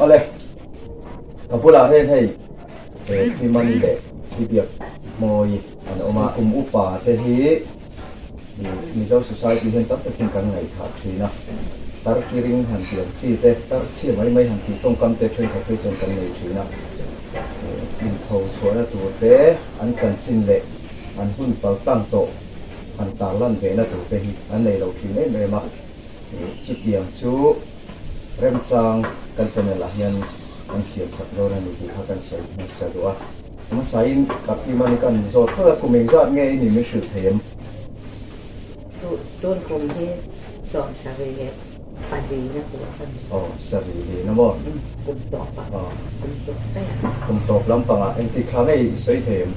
Awle, ka bulah hian hei Hlimani leh Biak Mawi an awm a, kum upa te hi Mizo society hian tam takin kan ngaihthah thin a, tar kiring han tih ang chi te, tar chhia mai mai han tih tawngkam te thenkhat phei chuan kan nei thin a, intho chhuahna tur te an chanchin leh an hun paltlang tawh han tarlan vehna tur te hi an nei lo thin em em a. Chutiang chu remchang kan channel ah hian kan siam sak dawn a ni tih kha kan sawi hmasa duh a. Hmasain ka pi Mani kan zawt phawt a, kum engzat nge i ni min hrilh thei em? Tun kum hi 74 na tur ka ni. Aw, sarih li na maw? Kum tawp ah. Aw. Kum tawp daih ah. Kum tawp lampangah engtik thla nge i sawi thei em?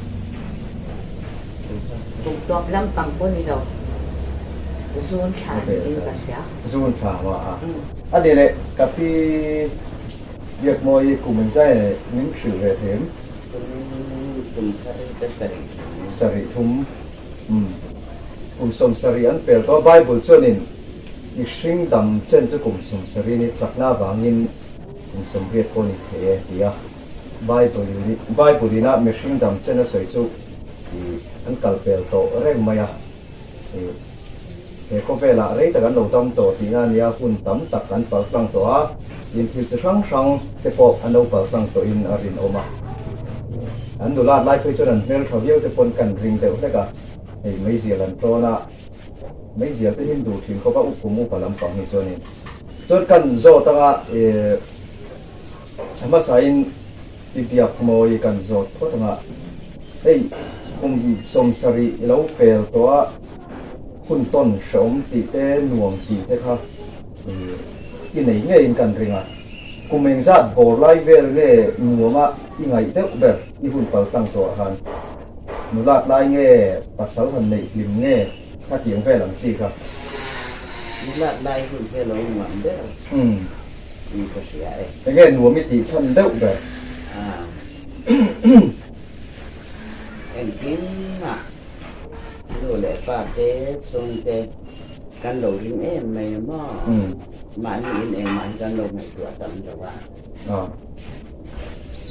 Kum tawp lampang pawh ni lo, zun thla niin ka hria. Zun thla maw a? A ni leh, ka pi Biakmawi kum engzai min hrilh ve thei em? Kum thar hi ka sarih thum. Sarih thum, umm. Kum 70 an pel tawh a, Bible chuanin mihring dam chen chu kum 70 ni chakna avangin kum 80 pawh ni thei e ti a. Bible ina mihring dam chen a sawi chu ih an kal pel tawh reng mai a, ih he khawvelah rei tak an lo dam tawh tihna a nia, hun tam tak an pal tlang tawh a, inthil chi hrang hrang te pawh an lo pal tlang tawhin a rinawm a. An nulat lai phei chuan an hmel tha viau te pawn kan ring deuh hlek a, hei meizial an tawn a, meizial te hi an duh thin khawp a, ukum upa lampang hi chuanin chuan kan zawt anga ih Hmasain i biak mawi kan zawt phawt ang a, hei kum 70 i lo pel tawh a, hun tawn hrehawm tih te nuam tih te kha i nei ngeiin kan ring a, kum engzat bawr lai vel nge nuam a i ngaih deuh ber i hun pal tlang tawh ah khan nulat lai nge pasal han neih hlim nge khatiang vel ang chi kha. Nulat lai hun hi a lo nuam ber. In ka hria e. Enge nuam i tih chhan deuh ber? Ah. Engkim ah nu leh pa te chhung te kan lo ring em mai a maw? Mahni in engmah hi kan lo ngaihtuah tam lo a. Ah.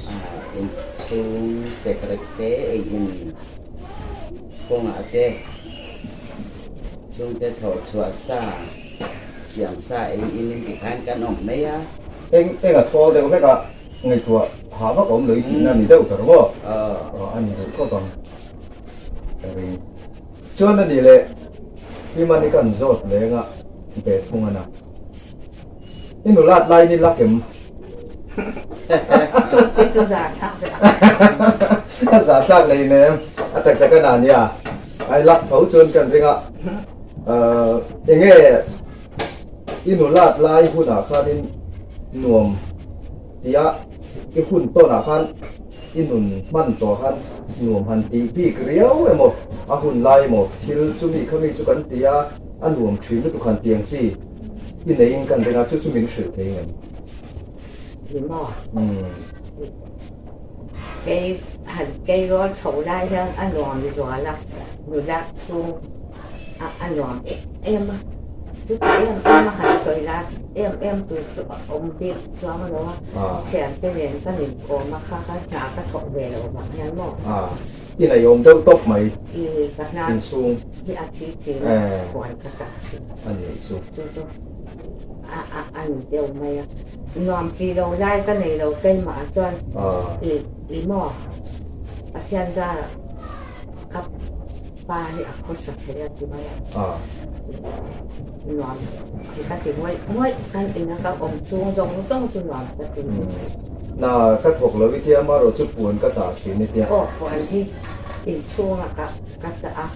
Ah, inchhung sekrek te ei in kawngah te chhungte thawh chhuah sa. Siam sa ei in in tikhan kan awm mai a. Eng eng a thawl deuh hlek a, ngaihtuah hah vak awm lo i tihna ni deuh ber maw? Aw a ni duh khawp ang ka ring. Chuan a ni leh Himani kan zawt leng a ve thung a na. I nulat lai ni lak em? Chu te chu za thlak ve a. A za thlak lei nem a tak tak a na nia. Ai lak tho chuan kan ring a. Enge i nulat lai hunah khanin nuam tia i hun tawnah khan i nun hman tawh khan nuam han tih bik riau emaw a hun lai emaw thil chumi khami chu kan ti a, a nuam thin lutuk han ti ang chi i neiin kan ring a, chu chu min hrilh thei ngem? Ni maw? Kei han kei rual chho lai hian a nuam zual a, nulat chhung a nuam em em a, chuti em em a han sawi lai em em tur chu a awm bik chuang lo a, thiante nen kan inkawm a kha kha hna ka thawk ve lo vang hian maw. I nei awm deuh tawp mai ka hna inchhung hi a thi thin a, huan ka tak thin. A ni chu. Chu chu a a a ni deuh mai a, nuam ti lo lai ka nei lo keimah ah chuan i i maw Pathian zarah ka pa hi a khawsa thei a ti mai a, nuam ti ka ti ngawih ngawih kan ina ka awm chhung zawng zawng chu nuam ka ti mai. Na ka thawk lo i tia amarawh chu puan ka tah thin i tia. Aw puan hi inchhungah ka ka tah a.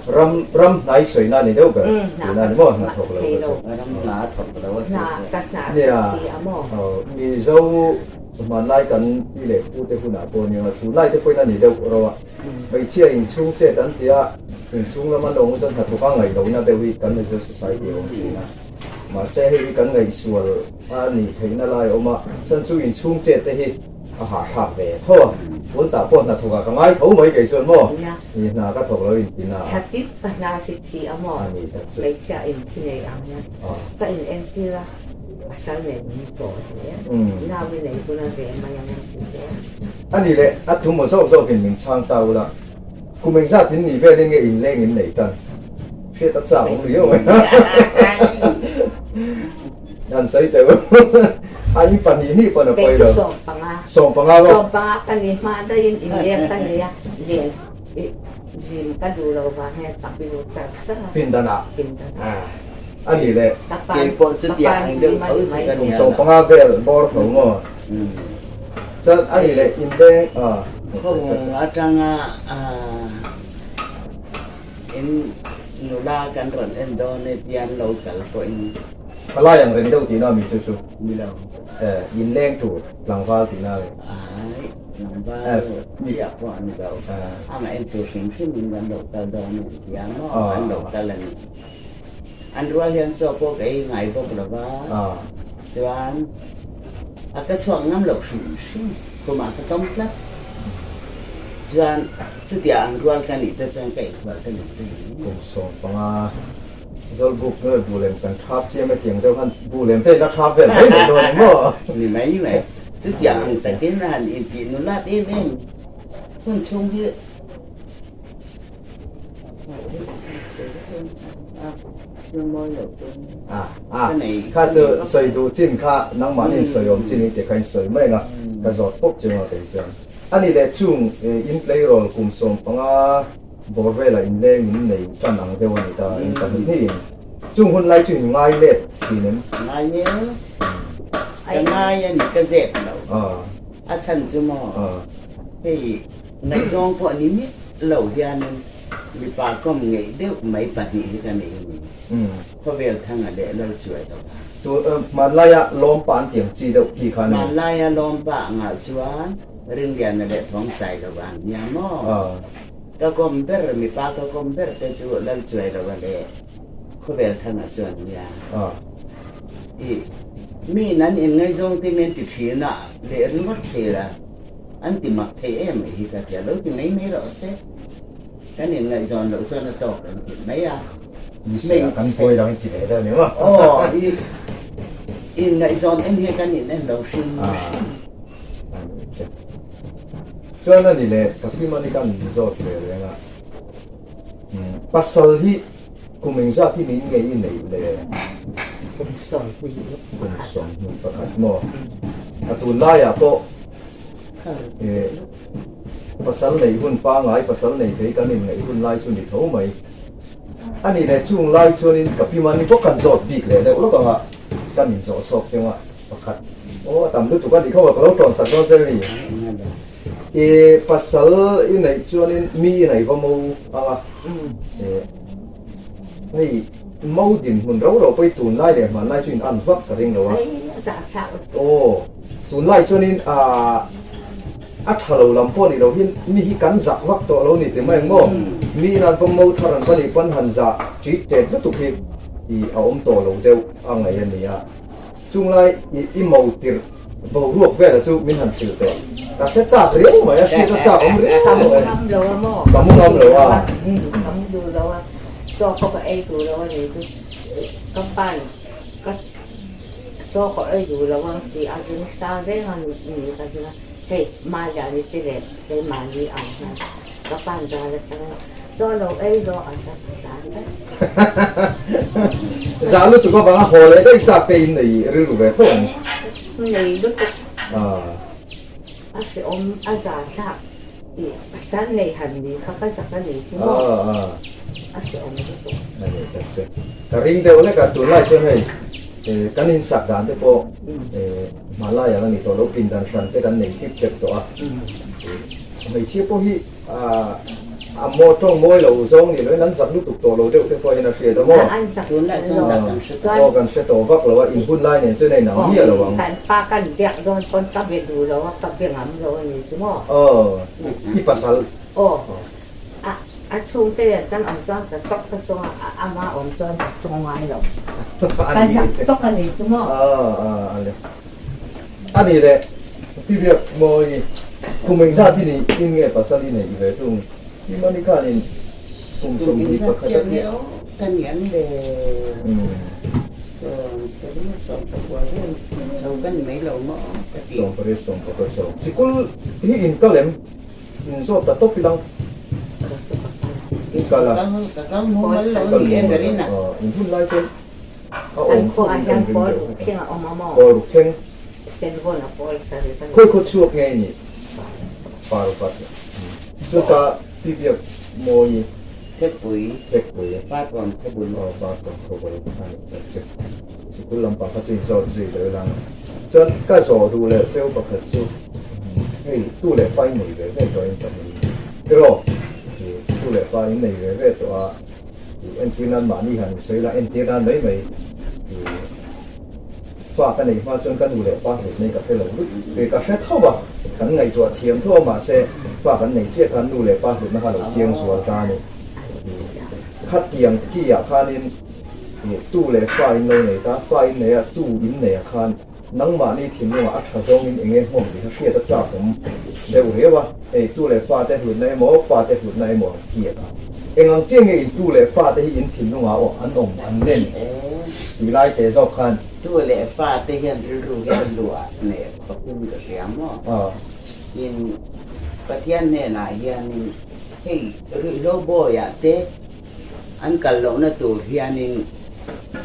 Ram ram hnai sawina ni deuh ber tihna ni maw hna thawk lo ka chu. Ram hna thawk lo a chu. Nia Mizo hmanlai kan pi leh pu te hunah pawh nia tunlai te pawhin a ni deuh ro a. Hmeichhia inchhung chet an ti a, inchhung lama lo awm chuan hnathawk a ngaih lohna deuh hi kan Mizo society a awm thin a. Mahse hei hi kan ngaihsual a nih theihna lai a awm a, chhan chu inchhung chet te hi A hahthlak ve tho a, tun tah pawh hna thawkah ka ngai tho mai kei chuan maw? Ni hna ka thawk lo inti na a. Thlatip ka hna hri thi a maw? A ni tak chu. Hmeichhia in thi nei ang hian ka in entir a. Pasal nei min tawh hle. Nau i nei hun a ve mai ang an ti hle. A nih leh a tu maw zawk zawkin min chhang ta ula, kum engzat in nih velin nge inleng in nei tan? Hriat a chak awm riau mai. Han sawi teh u. A in pahnih hnih pawn a pawi lo. 15. 15 maw? 15 ka ni hma daihin inleng ka nei a, len zin ka duh lo vang hian ka biru char char a. Pindanah. Pindanah. A nih leh. Kei pawh chutiang ang deuh tho chu ka Kum nia. 15 vel bawr tho maw? Chuan a nih leh inleng a. Khawng atanga in nula kan rawn en dawn e tia an lo kal pawhin. A lai ang reng deuh tihna mi chu chu? Ni lo. Inleng tur tlangval tihna le. Ai, tlangval chiah pawh a ni lo. Amah en tur hrim hrim in kan lo kal dawn e tia maw an lo kal a ni. An rual hian chaw pawh ka ei ngai bawk lo va, chuan a ka chhuak ngam loh hrim hrim, khumah ka tawm tlat. Chuan chutia an rual ka nih te chuan ka inhual te nih te ni. Kum 15 Zawlbuk nge bu lem kan thap chiam e tiang deuh han bu lem te in a thap vel mai mai dawn emaw? Ni mai mai, chutiang ang takin a han intih nulat em em hun chhung hi. Kha chu sawi duh chin kha nangmahni sawi awm chin i ti kha in sawi mai ang a, ka zawt pawp chu emaw kei chuan. A ni leh chung in tleirawl kum 15 bawr velah inleng in nei tan ang deuh a ni ta, in pahnih hnih in. Chung hun lai chu in ngai let thin em? Ngai e, ka ngai a ni, ka zep lo. A chhan chu maw hei Ngaihzawng pawh ni miah lo hianin mipa kawm ngeih deuh mai pahnih hi ka nei a ni. Khawvel thanga leh lo chuai lo va. Tu hmanlaia lawmpa an tiang chi deuh khi kha a ni. Hmanlaia lawmpa angah chuan Ringliana leh Thawmsai lo va an nia maw? Ka kawm ber, mipa ka kawm ber te chu Lal chuai lo va leh Khawvel thanga chu an nia. I mi in an inngaizawng te min ti thin a leh ringawt thlir a. An ti mak thei em mai hi ka tia, lo ti mai mai rawh se. Kan inngaihzawn loh chuan a tawk an ti mai a. Hmeichhe kan buai lo in ti ve deuh ni maw? Aw, i inngaihzawn en hian kan in en lo hrim hrim. Chuan a ni le, ka film a ni kan zawt ve reng a. Pasal hi kum engzat hi min ngei i neih le? Kum 21. Kum 21 maw? A tunlaiah pawh pasal nei hun pangai, pasal nei thei kan inngaih hun lai chu ni tho mai. A nih leh chung lai chuanin ka pi mahni bawk kan zawt bik leh deuh lawk ang a, kan inzawh chhuak cheu a, pakhat aw a tam lutuk a nih kho a, ka lo tawn sak dawn che a ni. I pasal i neih chuanin mi i nei va mo ang a, hei mo dinhmun rau rau pawh hi tunlai leh hmanlai chu in an vak ka ring lo a. Aw, tunlai chuanin a tha lo lam pawh ni lo hian mi hi kan zak vak tawh lo ni ti mai ang maw? Mi in an va mo thar an va nih pawn han zah ṭit ṭet lutuk hi i a awm tawh lo deuh a ngaih a ni a. Chunglai i mo tirh boruak vela chu min han hrilh teh. Ka hre chak riau mai a, hriat a chak awm riau mai. Ka mu ngam lo a maw? Ka mu ngam lo a. Ka mu duh lo a, chaw pawh ka ei duh lo a ni chu. Ka pan ka chaw ka ei duh lo ang tih a ring sa reng a ni ka ring a, hei Maliani te leh keimahni ang hian ka pan zal atang a. Chaw lo ei zawh a ta zan daih. Zah lutuk avanga haw leh daih chak te in nei rilru ve tho ang. Nei lutuk. A hreawm a za thlak i pasal nei han ni kha ka zak a ni chu maw? A hreawm lutuk. A ni tak che. Ka ring deuh lek a tunlai chuan hei kan insak dan te pawh hmalai ang a ni tawh lo pindan hran te kan nei hlip hlep tawh a. Hmeichhia pawh hi A maw tawng mawi lo zawng ni loin an zak lutuk tawh lo deuh te pawh hian a hriat a maw? An zak lo chuan. Aw kan hre tawh vak lo a, in hun lai nen chuan a inang miah lo ang. Kan pa kan biak dawn pawn ka be duh lo a, ka be ngam lo a ni chu maw? Aw, i pasal. Aw, a a chhungte nen kan awm chuan ka tawk ka tawng a, ama awm chuan ka tawng ngai lo. Ka zak tawk a ni chu maw? Aw, a le. A ni le, Pi Biak Mawi, kum engzat hi ni in nge pasal i neih ve tung? Pi Mani khanin kum 21 a ti. Ka nian le. Sawmpariat sawmpakua vel chho ka ni mai lo maw ka ti. Sawmpariat sawmpakua chho. Sikul hi in kal em? In zawt ta tawp ilang. In kal a. Ka kal mumal lo a ni e berin a. In hun lai chuan a awm khawp in kan ring deuh vek a. Pawl ruk thleng. Khawi khaw chhuak nge i nih? Parvat. Chuta Pi Biak Mawi. Thekpui. Thekpui. Farkawn khawbul. Aw Farkawn khawbul a ni tak chu. Sikul lampang kha chu in zawt zui lo ila ang. Chuan ka zawh duh leh cheu pakhat chu hei tu leh fa in nei ve ve tawh in pahnih tiraw i tu leh fa in nei ve ve tawh a i entir nan mahni han insawi la entir nan mai mai i fa ka nei hma chuan ka nu leh pa hlut nei ka hre lo lut ve ka hre tho a kan ngaihtuah thiam tho a mahse fa kan nei chiah khan nu leh pa hlutna kha lo chiang zual ta a ni i khatiang ki ah khanin I tu leh fa in lo nei ta, fa in nei a, tu in nei ah khan nangmahni thinlungah a tha zawngin eng nge hmawm tih kha hriat a chak awm deuh riau a, hei tu leh fa te hlutna emaw, fa te hlutna emaw ang kiat a. Eng ang chiah nge in tu leh fa te hi in thinlungah aw an awm an len tih lai te zawk khan. Tu leh fa te hian rilru hian luah nei khawpin ka hria maw? In Pathian hnenah hianin hei ruihhlo bawiah te An kal lohna tur hianin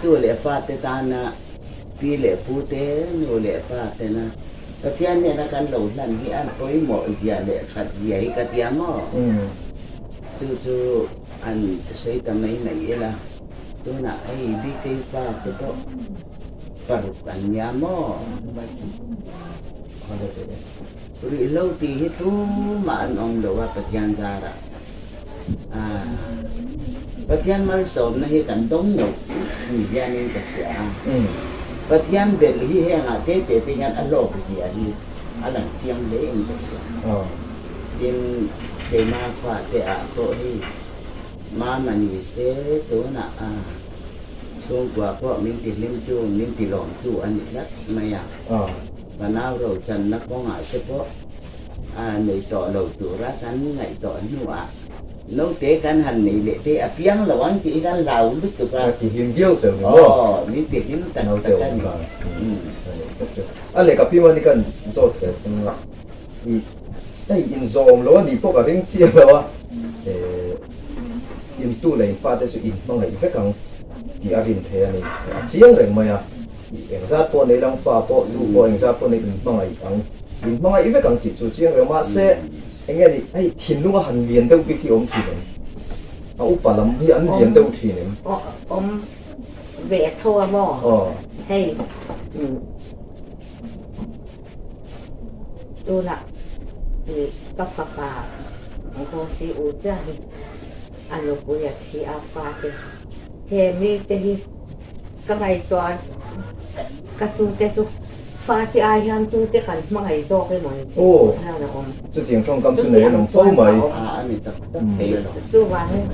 tu leh fate tana pi leh pu te, nu leh pa tena Pathian hnena kan lo hlan hi an pawimawh zia leh that zia hi ka tia maw? Chu chu an sawi ta mai mai ila, tunah hei BK fa te pawh paruk an nia maw? Ruihhlo tih hi tumah an awm lo a Pathian zarah. Pathian malsawmna hi kan dawng lo ni hianin ka hria a. Pathian belh hi hengah te te te hian a hlawk zia hi a lang chiang hle in ka hria. Tin, keima fate ah pawh hi mama ni se tunah chhungkua pawh min ti hlimtu, min ti lawmtu a ni tlat mai a. Fanau rochanna kawngah te pawh a nei tawh lo tura kan ngaih tawh hnuah naute kan han nei leh te a piang lo ang tih hi kan hlau lutuk a. A ti hlim viau cheu ni maw? Aw, min ti hlim tak tak a ni. A lehkha pi mani kan zawt ve thung a, i hei inzawm lo a nih pawh ka ring chiah lo a, in tu leh in fate chu in hmangaih vek ang tih a rin thei a ni, a chiang reng mai a. Engzat pawh nei lang fa pawh tu pawh engzat pawh nei in hmangaih ang in hmangaih vek ang tih chu chiang reng mahse eng nge ni hei thinlung a han lian deuh bik hi awm thin em a upa lam hi an lian deuh thin em awm ve tho a maw hei tunah ka fapa Nghosi u chiah hi a nupui a thi a fate he mite hi Ka ngaihtuah ka tute chu fate ai hian tute kan hmangaih zawk emaw ni tih hian a awm. Chutiang tawngkam chu nei an awm fo mai. Chuvangin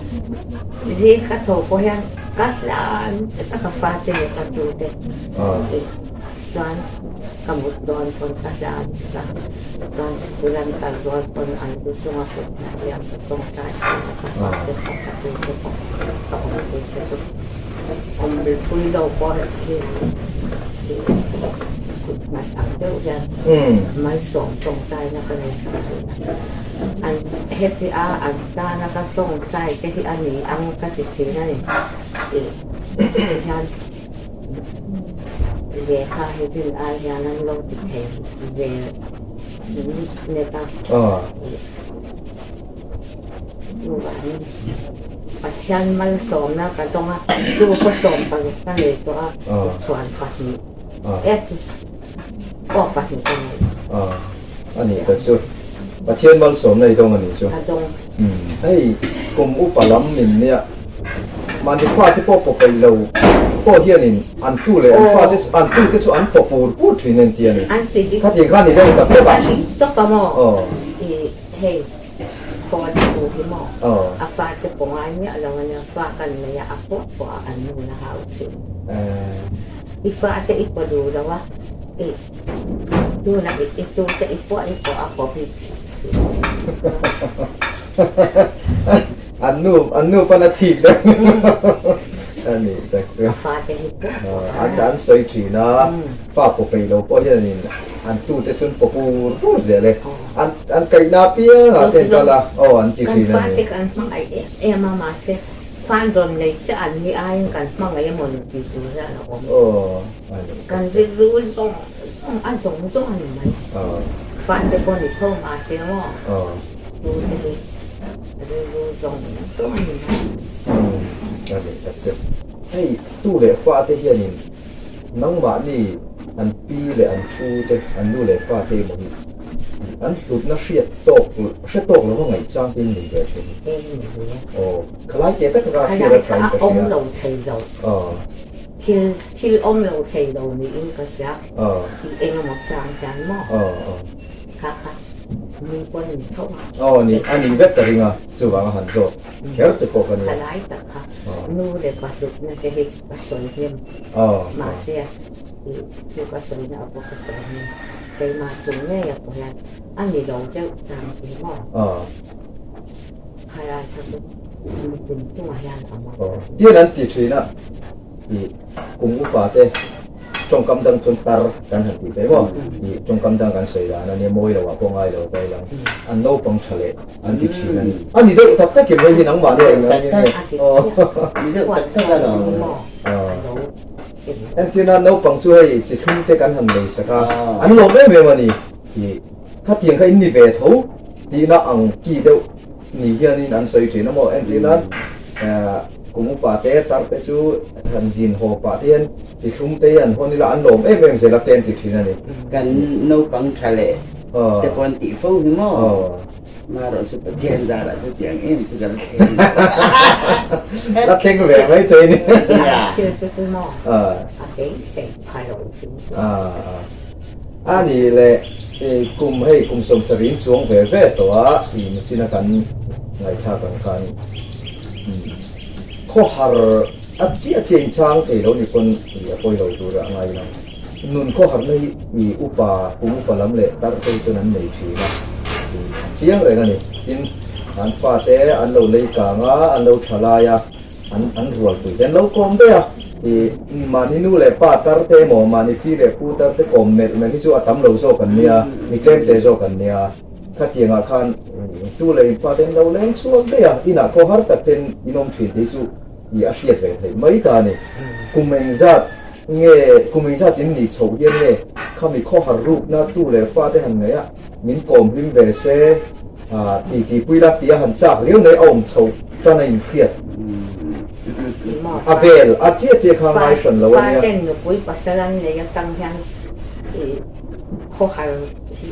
zing ka tho pawh hian ka hlan ka fate leh ka tute chuan ka mut dawn pawn ka hlan ka chuan sikul an kal dawn pawn an lu chunga kut hnaih hian ka tawngtai thin a ka fate pawh ka tute pawh ka awmpui te chu. Awmpui lo pawh hi kut hmai ang deuh hian malsawm tawngtaina ka nei sak thin a. An heti a an tana ka tawngtai te hi a ni ang ka ti thin a ni tih hian lehkha hi din ai hian an lo ti thei ve nek a. Chuvangin Pathian malsawmna ka dawng a, tu ka sawm paruk ka nei tawh a, chhuan pahnih e aw pahnih ka nei. A ni ka chu Pathian malsawmna i dawng a ni chu. Ka dawng. Hei kum upa lam min nia mahni fate pawh pawh peih lo pawh hianin an tu leh an fate an tu te chu an pawh pur pur thin en ti a ni. Khatiang khan i deuh tak tak a. An ti tawp a maw? Hei. Phone thu hi maw a fate pawh ngai miah lo a nia, fa kan nei a, a pawh pawh a an nun a hau thin. I fate i paw duh lo a, i tunah i tute i pawh i pawh a paw bik si. An nu an nu pawn a thik deuh. A nih tak chu. Ka fate hi pawh An an sawi thin a, fa paw peih lo pawh hianin an tute chu an paw pur pur zel e. An an kaihna apiang ah te an kal a, aw an ti Kan thin a ni. fate kan hmangaih em em a, mahse fan rawn nei chiah an ni aiin kan hmangaih emaw ni tih tur hian a awm. Aw a nih tak Kan chu. rilru zawng zawng a zawng zawng a ni mai. Fate pawh ni tho mahse maw. Tute hi rilru zawng zawng a ni mai. A nih tak chu. Hei tu leh fa te hianin nangmahni an pi leh an pu te, an nu leh pa te emaw hi an hlutna hriat tawk hre tawk lova ngaihchang te in nei ve thin. Aw, khalai teh tak kha hriat a tha in ka hria. Khalai kha a awm lo thei lo. Thil thil awm lo thei lo niin ka hria. I eng emaw chang hian maw? Kha kha mi pawn ni tho a. Aw ni, a ni vek ka ring a, chuvang a han zawt kher che pawh ka nia. Ka lai tak kha nu leh pa hlutna te hi ka sawi hnem mahse i chu ka sawi na pawh ka sawi hnem keimah chung ngei a pawh hian a ni lo deuh chang ti maw? Kha lai kha chu mitin chungah hian a awm a. Tian an ti thin a, i kum upa te. Tawngkam dang chuan tar kan han tih ve maw? Ih, tawngkam dang kan sawi dan a nia, mawi lo ah pawh ngai lo ka ilang. An naupang tha leh an ti thin a ni. A ni deuh tak takin hei hi nangmah nia eng ang nge nge. Ni deuh tak tak a lo. Entirna naupang chu hei chi thlum te kan han lei sak a, an lawm em em a ni. Ih, khatiang kha in ni ve tho tihna ang ki deuh ni hianin an sawi thin a maw? Entirna kum upa te tar te chu han zin haw pah te hian Chi thlum te hian hawn ila an lawm em em zel a te an ti thin a ni. Kan naupang tha leh te pawh an tih fo hi maw? Marawh chu Pathian zarah chu tiang em chu ka la thleng lo. La thleng ve mai thei ni. Thil chu chu maw? A beisei pha lo chu. A ni le kum hei kum sawmsarih in chuang ve ve tawh a tih nichin a kan ngaihthlak ang khan khawhar A chiah chiah in chang thei lo ni pawn i a pawi lo tur a ngai lo. Nun khawharna hi i upa, kum upa lam leh tar te hi chuan an nei thin a, i a chiang reng a ni. Tin, an fate an lo lei kang a, an lo tha lai a, an an rual pui te an lo kawm daih a. I mahni nu leh pa tar te emaw, mahni pi leh pu tar te kawm melh melh hi chu a tam lo zawk an nia, mi tlem te zawk an nia. Khatiangah khan tu leh in fate an lo leng chhuak daih a, inah khawhar tak ten in awm thin te hi chu i a hriat ve theih mai ta a ni. Kum engzat nge kum engzat in nih chhoh hian nge khami khawhar rukna tu leh fate han ngaih a min kawm hlim ve se ti ti pui la tia han chak riau mai a awm chhoh tan a inhriat a vel a chiah chiah kha ngai hran lo a nia. Faten nupui pasal an nei atang hian i khawhar hi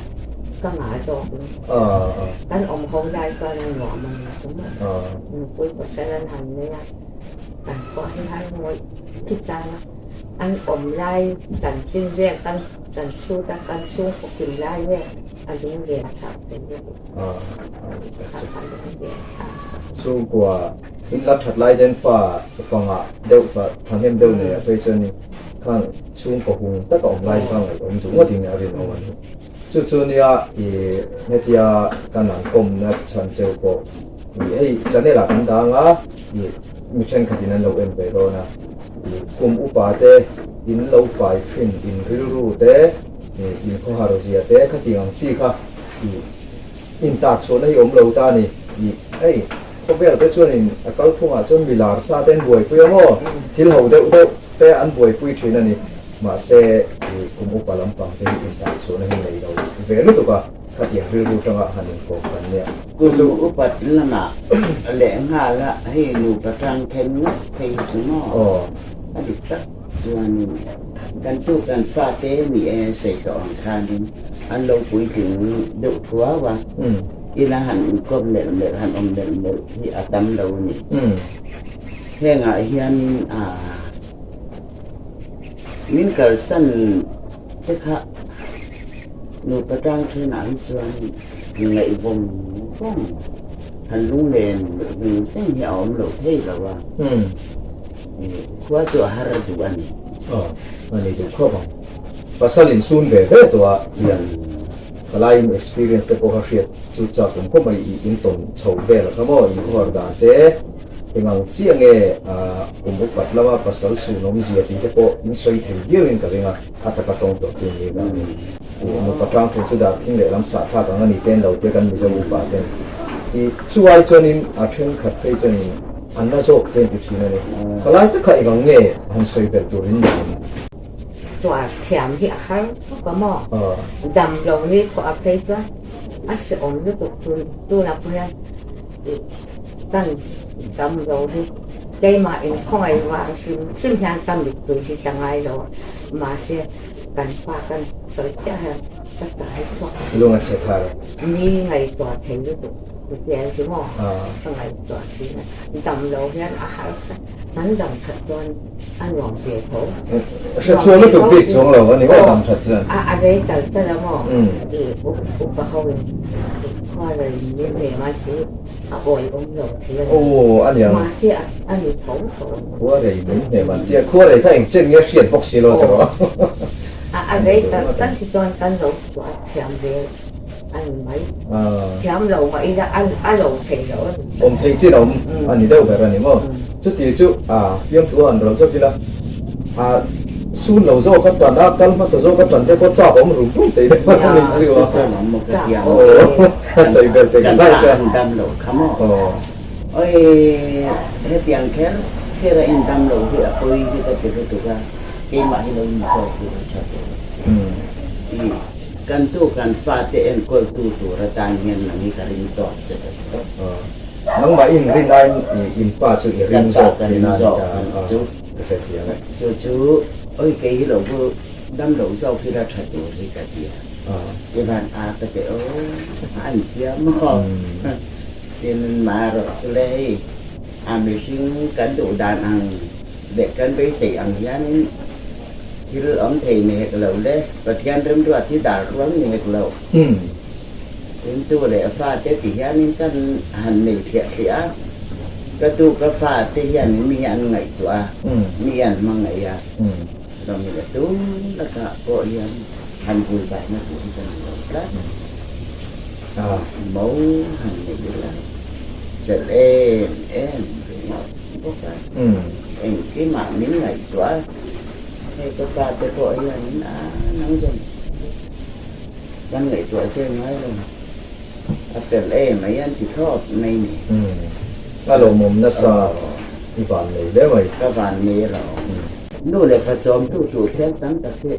ka ngah zawk in kan awm ho lai chuan a nuam a ni chu maw. Nupui pasal an han nei a, kan pawh hi har ngawih khi chang a, an awm lai chanchin vel kan kan chhut a, kan chhungkaw kim lai vel a lung len thlak thei vek a, a lung len thlak. Chhungkua in la that lai den fa fangah deuh fa thahnem deuh nei ah phei chuan khang chhungkaw hung taka awm lai kha ngaihawm duh ngawt in a rinawm a ni. Chu chu nia i hetia kan an kawmna chhan cheu pawh i hei channel ah kan dang a i mi thenkhat in an lo en ve dawn a i kum upa te in lo fai thin in rilru te i in khawhar zia te khatiang ang chi kha i in tar chhuahna hi awm lo ta a ni i hei khawvel te chuan in a kalphung ah chuan mi lar sa te an buaipui a maw thil ho deuh deuh te an buaipui thin a ni. Mahse, i kum upa lampang te hi intan chhuahna hi nei lo ve lutuk a, khatiang rilru tanga han inkawm kan nia. Kum upat lamah lehnghal a hei nupa tang then ngawt phei hi chu maw? A dik tak chuanin kan tu kan fate mi e sei tawh ang khanin an lo puitling deuh thuau a, ila han inkawm melh melh han awm melh melh hi a tam lo a ni. Hengah hianin aa. Min kalsan te kha nupa tang thenah hi chuan ngaih vawng vawng han lunglen veng veng hi a awm lo thei lo a, khua chu a har duh a ni. Aw, a ni duh khawp ang. Pasal in sun ve ve tawh a hian palaiin experience te pawh kha hriat chu chak awm khawp mai i in tawn chho vel kha maw in khawhar dan te. Eng ang chiah nge kum upat lama pasal sun awmzia tih te pawh in sawi thei viau in ka ring a, a taka tawng tawh chu ni vangin nupa tang thung chu dar thing lehlam sah thlak ang a ni ten lo te kan Mizo upa ten i chu ai chuanin a thenkhat phei chuanin an la zawk te an ti thin a ni. Khalai tak kha eng ang nge han sawi belh turin ni ang? Tuar thiam hi a har khawp a maw? Dam lo ni khawh a phei chuan a hrehawm lutuk tunah pawh hian i kan dam lo hi keimah in khawngaih vang hrim hrim hian ka mittui hi ka ngai lo a, mahse kan pa kan sawi chiah hian ka tai chhuak. Lung a chhe thar. Mi ngaihtuah thei lutuk hmel hi maw ka ngaihtuah thin a, dam lo hian a harsa kan dam that chuan a nuam ve tho. Hre chhuak lutuk bik chuang lo a ni maw dam that chuan. A rei tal tal a maw i upa ho in khua rei min ve mai chu a awi awm lo thei a ni. Aw a niang. Mahse a ni tho tho. Khua rei min hnem an tia khua rei kha eng chen nge hriat bawk si lo tawh. A rei tal tal hi chuan kan lo chhuah thiam ve a ni mai. Thiam lo mah ila a lo thei lo a ni. Awm thei chin a awm a ni deuh ber a ni maw? Chuti chu a fiamthu a han ro zawk ila a sun lo zawk a tan a, kal hmasa zawk a tan te pawh chak awm rum rum thei deuh a ni chu a. A sawi ber thei ka lai ka. Dam lo kha maw? Oi hetiang kher kher a in dam lo hi a pawi hi ka ti lutuk a, keimah hi lo in zawk tur a tha tawh. Kan tu kan fate enkawltu tur atan hian nang hi ka ring tawk che ka ti tawp. Nangmah in rin aiin i in pa chu i ring zawk thin a ni ta a, ka hrethiam e. Chu chu oi kei hi lo bu dam lo zawk hi la tha tur hi ka ti a, i van a ka ti aw an thiam maw tin marawh chu le hei a mihring kan duh dan ang leh kan beisei ang hianin Thil awm thei ni hek lo le, Pathian remruat hi dar rual ni hek lo. Rintu leh fate ti hianin kan han nei thliah thliah a, ka tu ka fate hianin mi hi an ngaihtuah a, mi an hmangaih a, rawmi le tu lakah pawh hian han vui vaihna tur hi ka nei lo tlat. Mo han nei ila, chelh em em ringawt bawk a, engkimah min ngaihtuah a. Hei ka fate pawh hianin a nang zawng kan ngaihtuah che ngai lo, a fel em mai an ti thlawt mai ni. A lawmawm nasa i van nei hle mai. Ka van nei lo. Nu leh pa chawmtu tur hian tam tak hi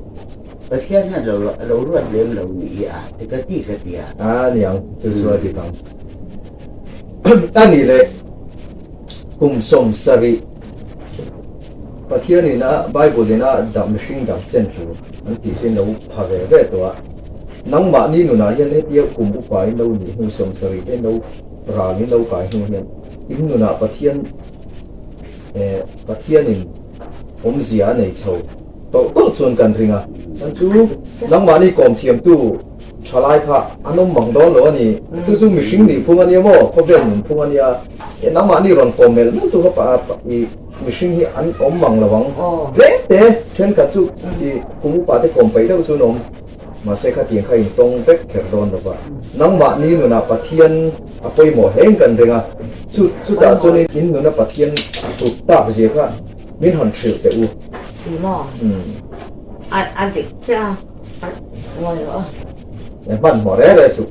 Pathian hian lo ruat lem lo ni hi a ti ka ti ka ti a. A niang chu chu a dik ang. A nih leh kum 70. Pathian in a Bible in a dah mihring dang chen tur an tih chu in lo pha ve ve tawh a, nangmahni nunah hian hetia kum upa in lo nih hnu 70 te in lo ral in lo kai hnu hian in nunah Pathian eh Pathian in awmzia a nei chho tawlh tawlh chuan kan ring a, chuan chu nangmahni kawm thiamtu thalai kha an awm mang dawn lo a ni, chu chu mihring nih phung a nia maw khawvel nun phung a nia, nangmahni rawn kawm melh melh tu kha i. Mihring hi an awm mang lo ang. Tlem te thenkhat chu i kum upa te kawm peih deuh chu an awm. Mahse khatiang kha in tawng vek kher dawn lo va. Nangmahni nunah Pathian a pawimawh hle in kan ring a. Chu chutah chuan in nuna Pathian tut tak zia kha min han hrilh teh u. Ti maw? A a dik chiah a, a ngawi rawh a. E hmanhmawh reh reh suh.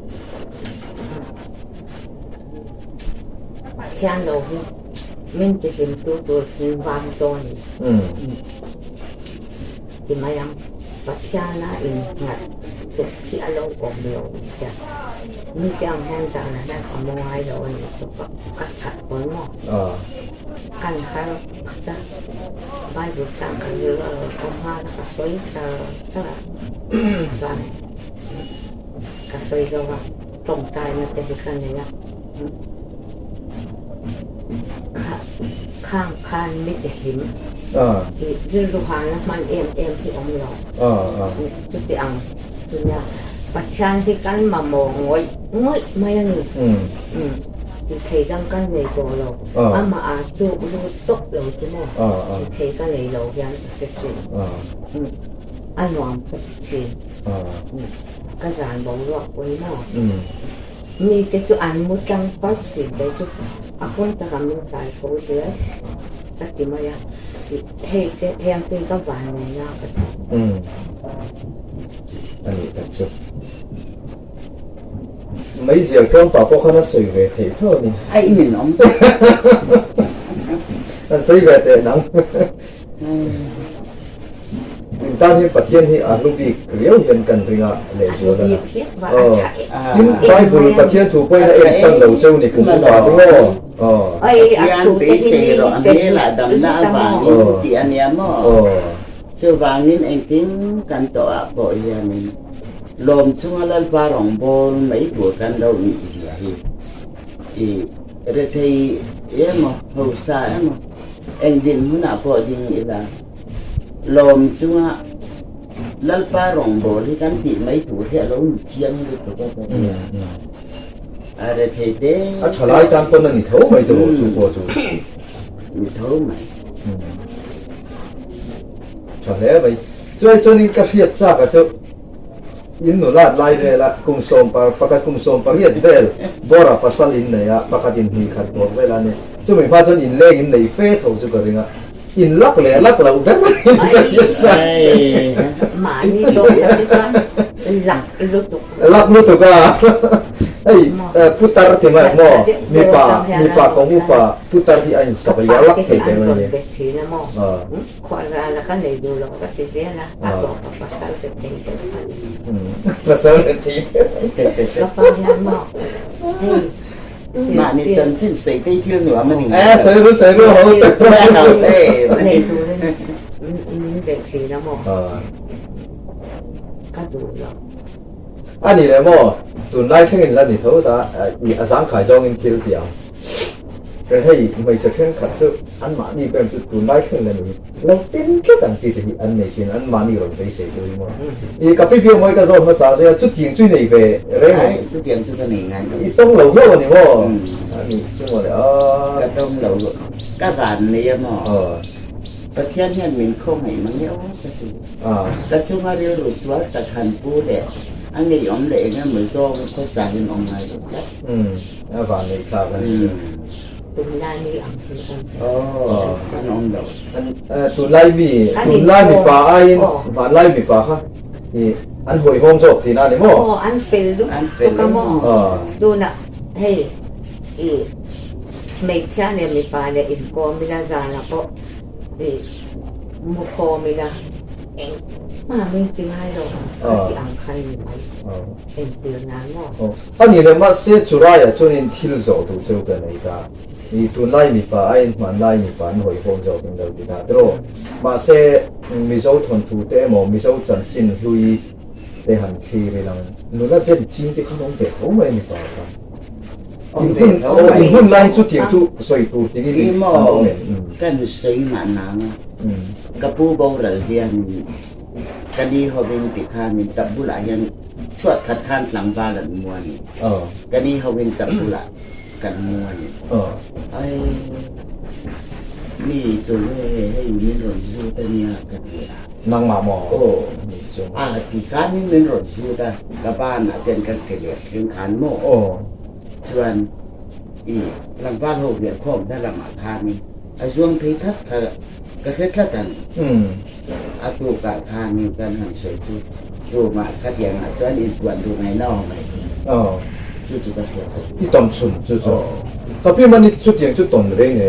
Pathian lo hi min ti hlim tu tur sin vang dawn ni. Ti mai ang, Pathiana in nghat tuk hi a lo awm lo sia. Mite ang hian zanah hian ka mu ngai lo a ni chu ka ka that pawn maw? Kan har phat a, Bible chang kan rilru a rawn awm nghal a, ka sawi char char a, chuan ka sawi zo a. Tawngtaina te hi ka nei a, khang khan mi ti hlim i rilru hana hman em em hi awm lo. Chuti ang chu nia Pathian hi kan mamawh ngawih ngawih mai a ni. Ti thei dang kan nei tawh lo, amah a tluk lut tawp lo chu maw ti thei ka nei lo hian ka hre thin. A nuam ka ti thin. Ka zan boruak pawi maw? Mite chu an mu tlang parh si kei chu A hun takah min kai tho zel ka ti mai a, hei te heng te hi ka vannei na ka ti. Umm a nih tak chu. Meizial tlawmpa pawh khan a sawi ve theih tho a ni. A in in awm. An sawi ve teh nang. In tan hian Pathian hi a hlu bik riau hian kan ring a lehzual a na. Tin, Bible Pathian thu pawhin a ensan lo cheu ni kum upa te maw? Pathian beisei rawh a hmelah damna avangin tih a nia maw? Chuvangin engtin kan tawhah pawh hianin lawm chunga Lalpa rawngbâwl mai tur kan lo nih zia hi i rethei emaw hausa emaw Eng dinhmunah pawh ding ila, lawm chunga Lalpa rawngbâwl hi kan tih mai tur hi a lo ni chiang lutuk a ka tia. A rethei te. A tha lai tan pawn a ni tho mai tawh chu pawh chu. Ni tho mai. Tha hle mai. Chuai chuanin ka hriat chak a chu in nulat lai vel a kum sawm par pakhat kum sawm pariat vel bawra pasal in nei a pakhat in hnih khat bawr vel a ni. Chumi hma chuan inleng in nei fe tho chu ka ring a, in lak leh lak loh ber in ka hriat sa che. Mahni tawk tak te chuan lak lutuk. Lak lutuk a, hei putar ti mai maw, mipa mipa kawng upa putar hi a insak leh a lak thei teh mai ni. Khualral a ka nei duh lo ka ti zel a, a tawp a pasal te thei deuh a ni. Pasal te thei deuh. Ka pa hian maw hei. Mahni chanchin sawi te thil nuam a ni ngai lo. Sawi ru sawi ru ho te. Nei turin min be thin a maw? Ka duh lo. A ni leh maw? Tunlai thlengin la ni tho ta i a zangkhai zawngin thil ti ang. Hei hmeichhe thenkhat chu anmahni pem chu tunlai thleng la ni. Lo tin tlat ang chi te hi an nei thin, an mahni rawn beisei chu hi maw. I ka pipi mawi ka zawn hmasa zia chutiang chu i nei ve reng em? Ai, chutiang chu ka nei ngai lo. I tawng lo hlauh a ni maw? A nih chu maw le a. Ka tawng lo, ka van nei a maw? Pathian hian min khawngaih mang e aw ka ti. Ka chunga rilru sual tak han pu leh a ngeiawm leh eng emaw zawng khawsa hian awm ngai lo tlat. A van neih thlak a ni. Tunlai mi ang hi awm. Aw, an awm lo. Tunlai mi, tunlai mipa aiin vanlai mipa kha i an hawihhawm zawk tihna a ni maw? Aw, an fel lutuk a maw? Tunah hei i hmeichhia leh mipa leh inkawm ila zanah pawh i mu khawm ila engmah min ti ngai lo ka ti ang khan ni mai entir nan maw? A ni leh mahse churaiah chuanin thil zawh duh cheu ka nei ta. I tunlai mipa aiin hmanlai mipa an hawihhawm zawk in lo ti ta tiraw. Mahse Mizo thawnthu te emaw Mizo chanchin hlui te han thlir ilang nula zen ching te khan awm ve tho mai mipa kha. In hun aw in hun lai chutiang chu sawi tur tingin in an awm em? Kan sawi mahna anga ka pu boral hian ka ni hovin tikhanin tap bulah hian Chhuat khat khan tlangval an mu a ni. Ka ni ho in ka bulah kan mu a ni. Ai, mi tu nge hei min rawn zut a nia ka ti a. Nangmah maw? Aw. A ti khan in min rawn zut a, ka banah ten kan ke leh thleng khan maw? Aw. Chuan i tlangval ho riah khawm na lamah khanin a zuang phei that kha ka hre tlat a ni. A tukah khanin kan han sawi chu room ah khatiangah chuan inpuan duh ngai no mai. Chu chu ka hriat a. I tawn chhun chu chu. Ka pi mani chutiang chu tawn reng e.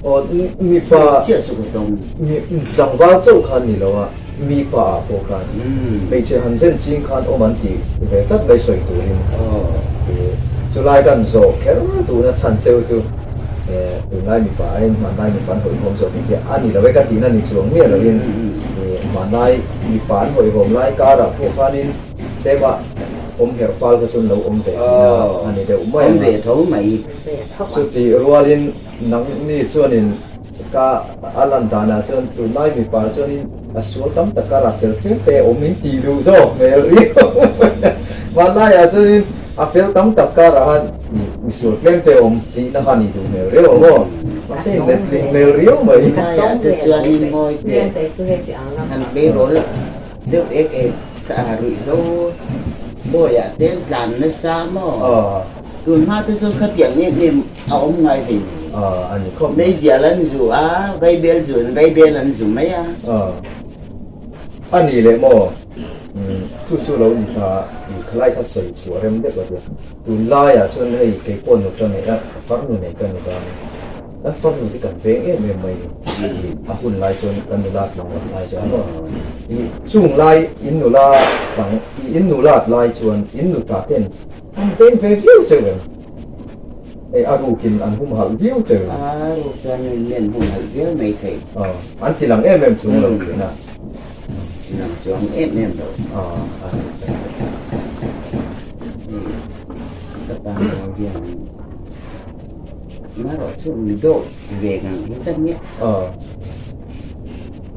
Aw mipa chiah chu ka tawng. Mi tlangval chauh khan ni lo a, mipa ah pawh khan hmeichhe han zen ching khan awm an ti ve tlat mai sawi turin. Chulai kan zawh kher duhna chhan cheu chu. Tunlai mipa aiin hmanlai mipa an hawihhawm zawk tih hi a ni lo e ka tihna ni chuang miah loin hmanlai mipa an hawihhawm lai karah pawh khanin tlema awm herh fal kha chuan lo awm ve tihna a ni deuh mai ang a. Chutih rualin nangni chuanin ka a lan danah chuan tunlai mipa chuanin a sual tam tak karah fel tlem te awm in tih duh zawk hmel riau hmanlaiah chuanin A fel tam tak karah khan mi sual tlem te awm tihna kha nih duh hmel riau ang aw. Mahse in let tling hmel riau mai. Tlaiah te chuan in ngawi teh han tleirawl deuh ek ek a ruih hlo bawiah te tlan nasa maw? Tun hma te chu khatiang em em a awm ngai hlei lo. A ni khawp mai. Meizial an zu a, vaibel zu in vaibel an zu mai a. A ni leh maw? Chu chu lo ni ta i khalai kha sawi chhuah rem deuh a tia. Tunlaiah chuan hei kei pawh nuta nei a, farnu nei ka ni dan. Kan farnu hi kan veng em em mai ni. A hun lai chuan kan nula tlangval lai chuan maw? I chung lai in nula tlang i in nulat lai chuan in nuta ten an veng ve viau cheu em? Hei a rukin an humhalh viau cheu em? A ruk chuan mi an humhalh viau mai thei. Aw, an ti lang em em chung lo thin a. Ti lang chuang em em lo. Aw, a ni. Hei ka pa nau hian Marawh chu mi dawh ve ngang hi ka nia. Aw.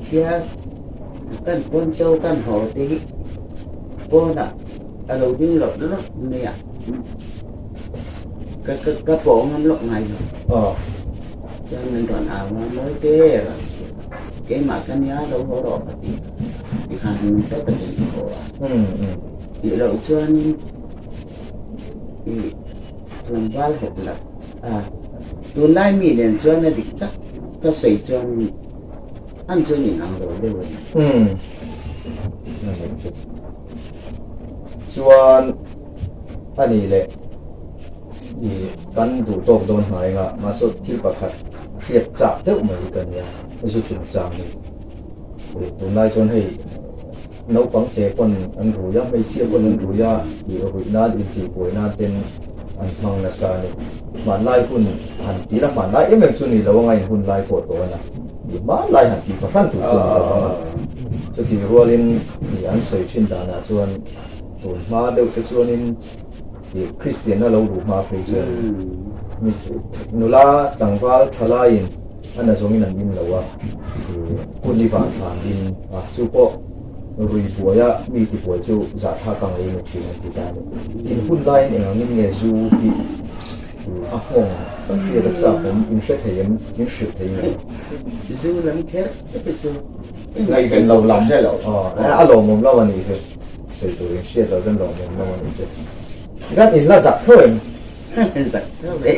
Tia kan pawn cho kan haw te hi pawnah a lo ding lawp lawp mai a. Ka ka ka pawh ngam lawk ngai lo. Aw. Chuan min rawn au a mawi te rawn ti a. Keimah ka nia lo haw rawh ka ti. Tikhan min tawt takin ka haw a. Tih loh chuanin i tlangval hawp lak a, tunlai mi nen chuan a dik tak ka sawi chuan an chuan in ang lo deuh a ni. Umm chuan a ni leh i kan duh tawk dawn hnai anga mahse thil pakhat hriat chak deuh mai hi ka nia zu chungchang hi tunlai chuan hei Naupang te pawn an rui a, hmeichhia pawn an rui a, tih ruih nan intihbuai nan ten an hmang nasa a ni. Hmanlai hun han ti la, hmanlai em em chu ni lo anga in hun lai pawh tawh a na. Tih hmanlai han tih fahran tur chu ni lo anga. Chutih rualin tih an sawi thin danah chuan tun hma deuh te chuanin tih Kristianna lo luh hma phei chuan nula tlangval thalaiin A na zawngin an in lo a, hun i vah thlan in a, chu pawh rui buaia mi tibuai chu zahthlak a ngei ni thin an ti ta a ni. In hun laiin eng angin nge zu hi a nghawng ka hriat a chak awm, in hre thei em, in hrilh thei nge? Zu lam kher te chu ngaihven lo lam a lawmawm lo a nih chu, sawi tur in hriat lo chuan lawmawm lo a nih chu. Tikhan in la zak tho em? Zak tho ve.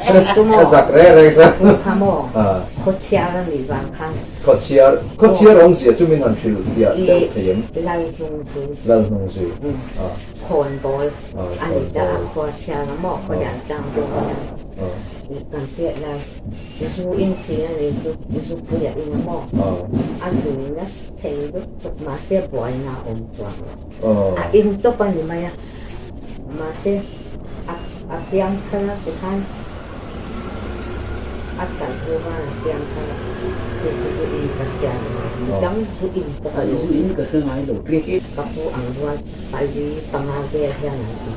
A zak reng reng sa. Kha maw? Khawchhiar a nih vang khan. Khawchhiar, khawchhiar awmzia chu min han hrilh fiah deuh thei em? Lal hnung zui. Lal hnung zui. Khawnbawl a ni ta a, khuachhiar a maw? Khawlian tlang dawn hian kan piah lai zu in thin a nih chu zu pui a in a maw? A zui nasa thei lutuk mahse buaina a awm chuang lo. A in tawp a ni mai a. Mahse, a a piang thar a tikhan a kal hnu khan a piang thar a, chu chu chu in ka hria ni mai. Midang zu in pawh a lo. Zu in ka hre ngai lo. Ka pu ang rual pali panga vel hian an in.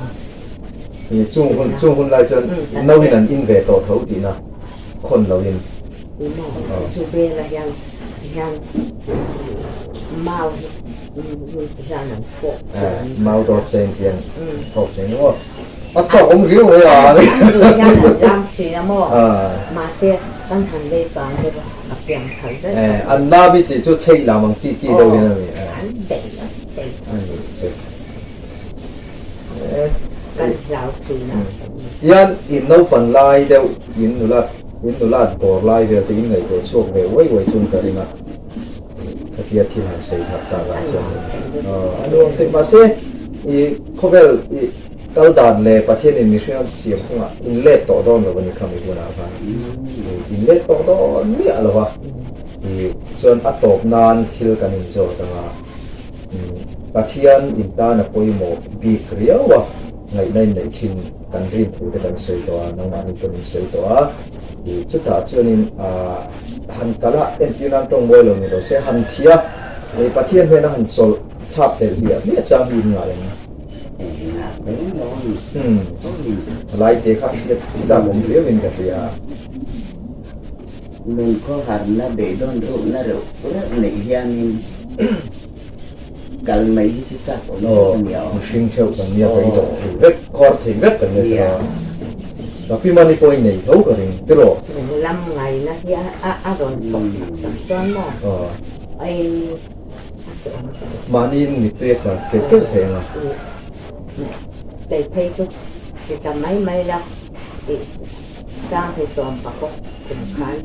Ni chung hun chung hun lai chuan no in an in ve tawh tho tihna khawn lo in. Ni maw? Zu vela hian hian mau hi Mau dawt sen hian thawk thei ni maw? A chawk awm riau mai a. An lam i tih chu chheih lam ang chi ki deuh hian a ni. Tian in naupan lai deuh in nulat in nulat bawr lai vel te in ngaihtuah chhuak ve uai uai chuan ka ring a. Khatia thil han sawi thak tak ah chuan a nuam theih mahse i khawvel i kal dan leh Pathian in mihring a siam kawngah in let tawh dawn lo a ni khami hunah khan in let tawh dawn miah lo a i chuan a tawp nan thil kan in zawt anga Pathian in tan a pawimawh bik riau a ngaihna in neih thin kan rin thu te kan sawi tawh a nangmahni pawh in sawi tawh a i chutah chuanin ah Han kal a, entir nan tawng mawi lo ni lo se, han thi a, hei Pathian hnena han chawlh thlak tel hliah hliah chang hi in ngah em? Umm, lai te kha hriat chak awm riau in ka hria. Lungkhaw harna beidawn rukna reuh reuh neih hianin kal mai hi chu chak awm deuh a nia aw. Mihring theuh kan nia beidawh thei vek, kawr thei vek kan nia tiraw. Ka pi mani pawh i nei tho ka ring tiraw. Chung lam ngaina hi a rawn thawk tak tak chuan maw ai a si awm tawh. Mahni mittui a tlan keuh keuh thei ang a. Kei phei chu ti ta mai mai la tih Sanghi sawm pakawk kum khan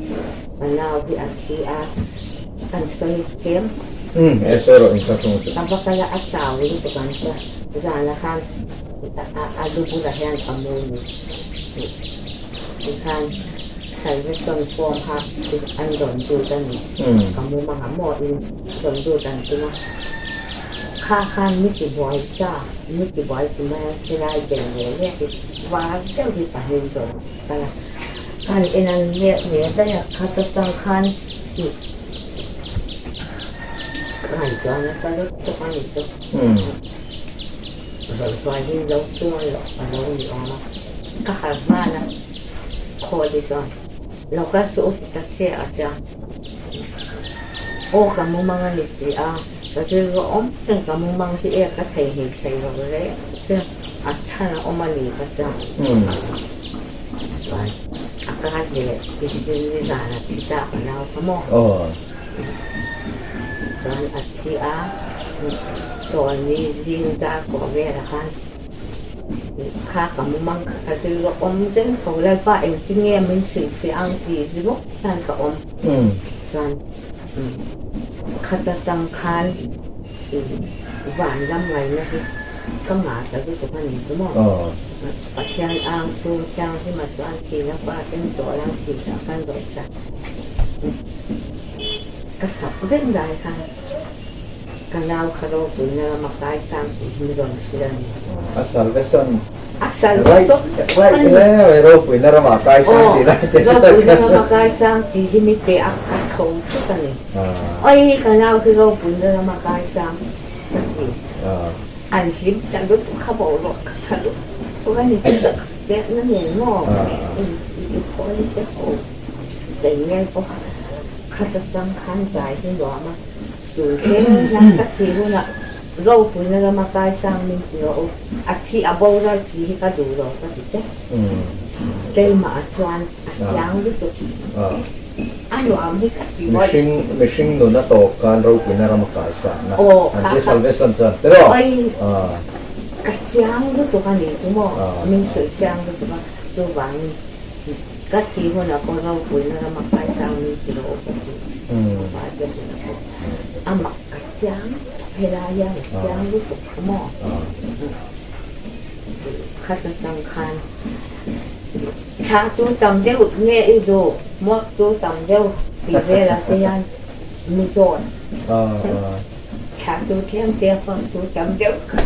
ka nau hi a thi a, kan sawi tlem. Umm e sawi rawh in ka ṭawng chu. Ka va kal a, a chau in tu kan tia zana khan a lu bulah hian ka mu ni tih tikhan salvation form kha an rawn lut a ni. Ka mu mangah maw in rawn lut an tum a. Kha khan mi ti buai ta, mi ti buai ti mai a, helai tel ve leh hi var deuh hi pahnih rawn kal a, kan en an leh ve daih a, kha ta tang khan i ka ngaihtuah nasa lek tawk a ni chu. Rawn hruai hi lo tuar loh a lo ni awm a, ka harh nghal a, khawl hi chuan lo kal suh u ti ta che a tia, aw ka mumang a ni si a. Ka rilru awm reng ka mumang hi e ka theihnghilh thei lo reng che a chhan a awm a ni ka tia. Chuan a kar leh inrinni zan a thi ta ka nau kha maw. Chuan a thi a chawlni zing dar pawh velah khan kha ka mumang kha ka rilru awm reng tho Lalpa engtin nge min hrilhfiah ang tih ringawt hian ka awm. Chuan Khat atang khan van lam ngaihna hi ka ngah ta lutuk a ni chu maw? Pathian ang chhung thianghlima chuan thihna fa ten chawl ang tih lah khan rawih sa ka chak reng lai khan ka nau kha ropuina lama kaisang tih hi rawn hrilh a ni. A salvation A salvation Right hle mai ropuina ramah kaisang tih lai te. Ropuina rama kaisang tih hi mi pe a ka tho thut a ni. Oi ka nau hi ropuina rama kaisang ka ti. An hlim ta lutuk kha boruak ka tha lutuk a ni chu tak chetna nen maw i phawi te ho kei ngen pawh khat atang khan zai hi nuam a tun thleng hian ka thih hunah Ropuina lama kaisang min ti rawh u, a thi a boral tih hi ka duh lo ka ti tlat. Keimah ah chuan a chiang lutuk. A nuam hi ka ti mawlh. Mihring mihring nun a tawp khan ropuina rama kaisang na an ti salvation chuan tiraw? Oi ka chiang lutuk a ni chu maw, min hrilh chiang lutuk a, chuvangin ka thi hunah pawh ropuina rama kaisang min ti rawh u ka ti. Ka te hunah pawh a mak ka Chiang helai hian chiang lutuk kha maw? Khat atang khan thla tu tam deuh nge i duh muak tu tam deuh tih velah te hian mi zawn thla tu thiam te fak tu tam deuh kha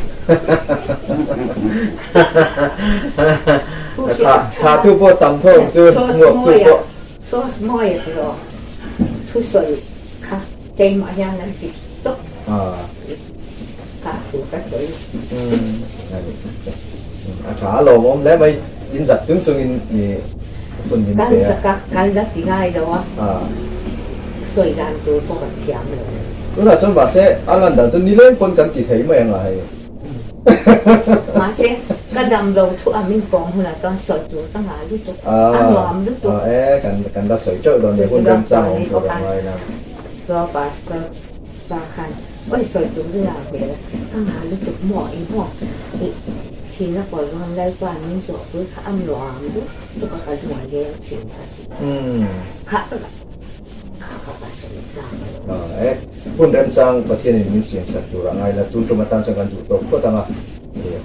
Thla tu pawh tam tho ang chu muak tu pawh. Sauce mawi a ti rawh. Thusawi kha keimah hian an ti tawp. Kha thu ka sawi. A tha a lawmawm hle mai. In zak chung chungin i hun min pe a. Kan zak a, kan la ti ngai lo a. Sawi dan tur pawh ka thiam lo. Tunah chuan mahse a lan dan chu nileng pawn kan ti thei mai ang a hei. Mahse, ka dam lo thu a min kawm hunah chuan sawi tur ka ngah lutuk, a nuam lutuk. E, kan kan la sawi teuh dawn nia, hun remchang awm tur a ngai na. Chuan pastor pa khan, Oi sawi tur i ngah hmel a, ka ngah lutuk maw i maw i thihna kawr ruang Lalpa min zawhpui kha a nuam lutuk a ka lung a leng thin a ti. Kha ka E, hun remchang Pathianin min siam sak tur a ngai la, tun tum atan chuan kan duh tawk phawt ang a,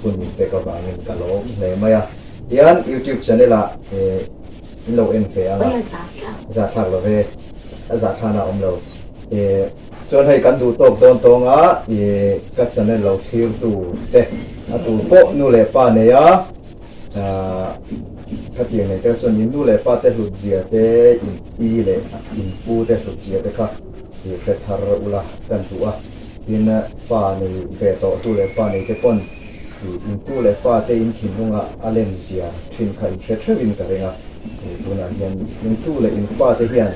hun min pek avangin ka lawm hle mai a. Tian YouTube channel ah in lo en ve ang a, zahthlak lo ve, a zahthlana a awm lo. Chuan hei kan duh tawk dawn tawng a, ka channel lo thlir tu te a tur pawh nu leh pa nei a, Khatiang nei te chuan in nu leh pa te hlut zia te, in pi leh in pu te hlut zia te kha i hre thar ula kan duh a. Tin, fa nei ve tawh tu leh fa nei te pawn in tu leh fa te in thinlunga a len zia thin kha in hre theuhin ka ring a. Tunah hian in tu leh in fa te hian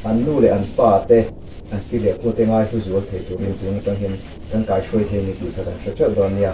an nu leh an pa te an pi leh pu te ngai hlu zual thei turin tun atang hian kan kaihruai thei a ni tih kha kan hre theuh dawn nia.